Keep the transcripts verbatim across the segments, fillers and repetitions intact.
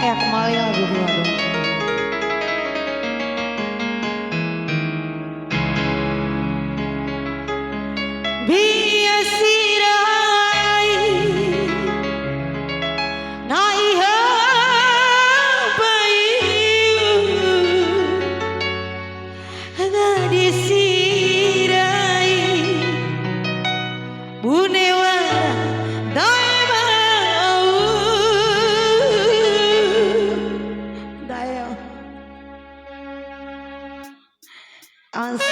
Eh, kembali lagu dua dong. Biasi rai, nai ha pai, ngadi si rai, bune wara dae ma au. Dae. As-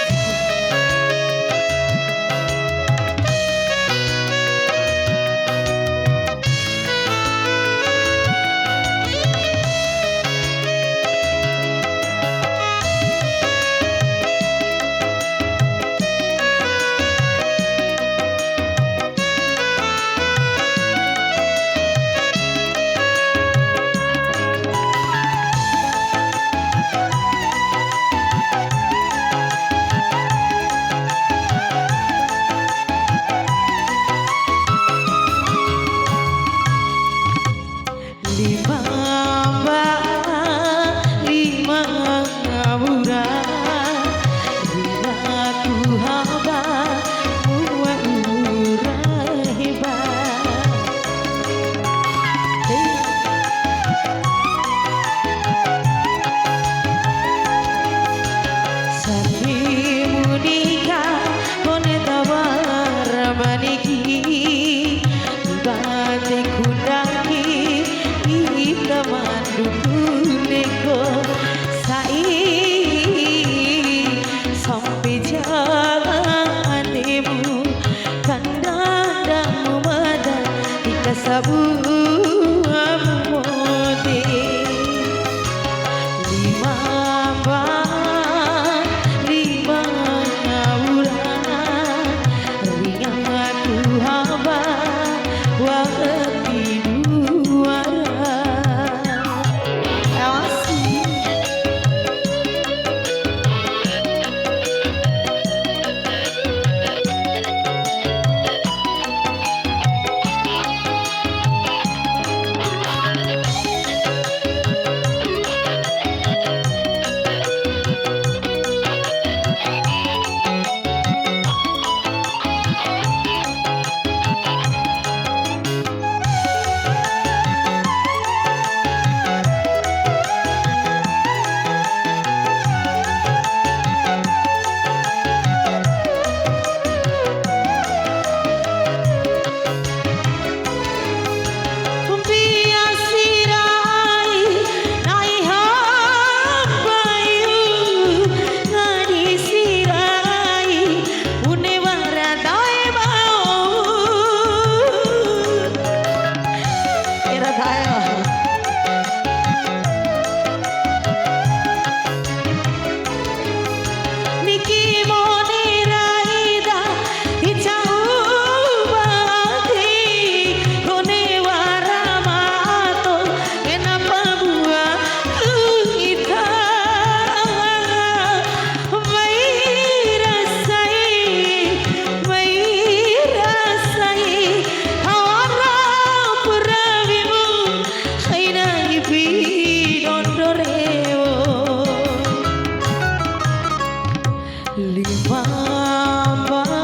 Lima mba'a, lima wura, ringaku haba, mua ura heba. Sarimu nika kone tawara maniki, bate kundaki ita manduku neko sa'i, sampe jala andemu kandadamu mada tika sabua mode. Lima mba'a, lima wura, ringaku haba, wati duara. Awasi. Mbia sirai, nai ha payu, ngadi sirai, bune wara dae bau. Era dae. Niki mone raida, ti ca'u bati, kone wara mato, kenapa bua ita? Mai rasai, mai rasai, hawara purawimu, khaina ipi dondo rewo. Lima mba'a,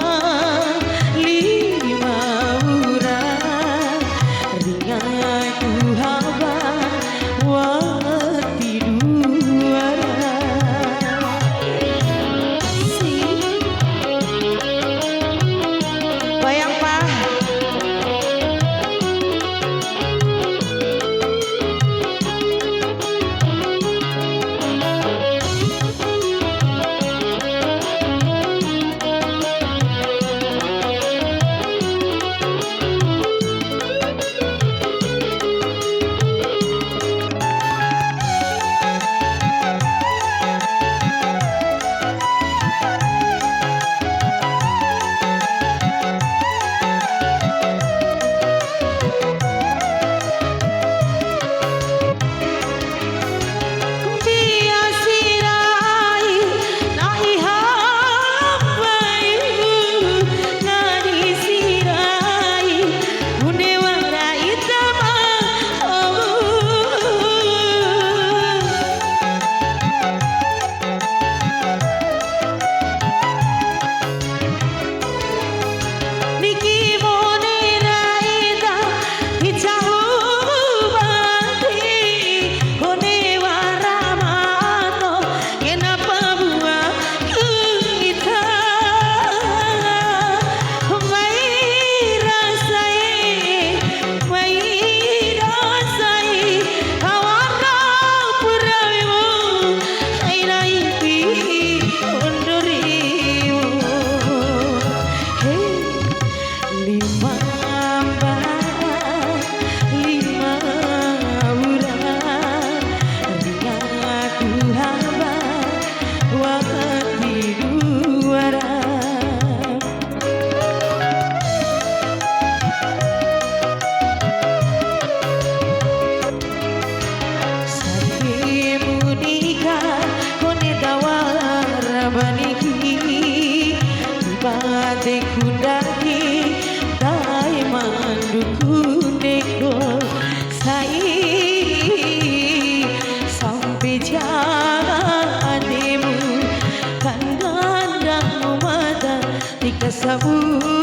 lima wura, ringaku haba, wati duara. Si. Bayang, Pak. sabu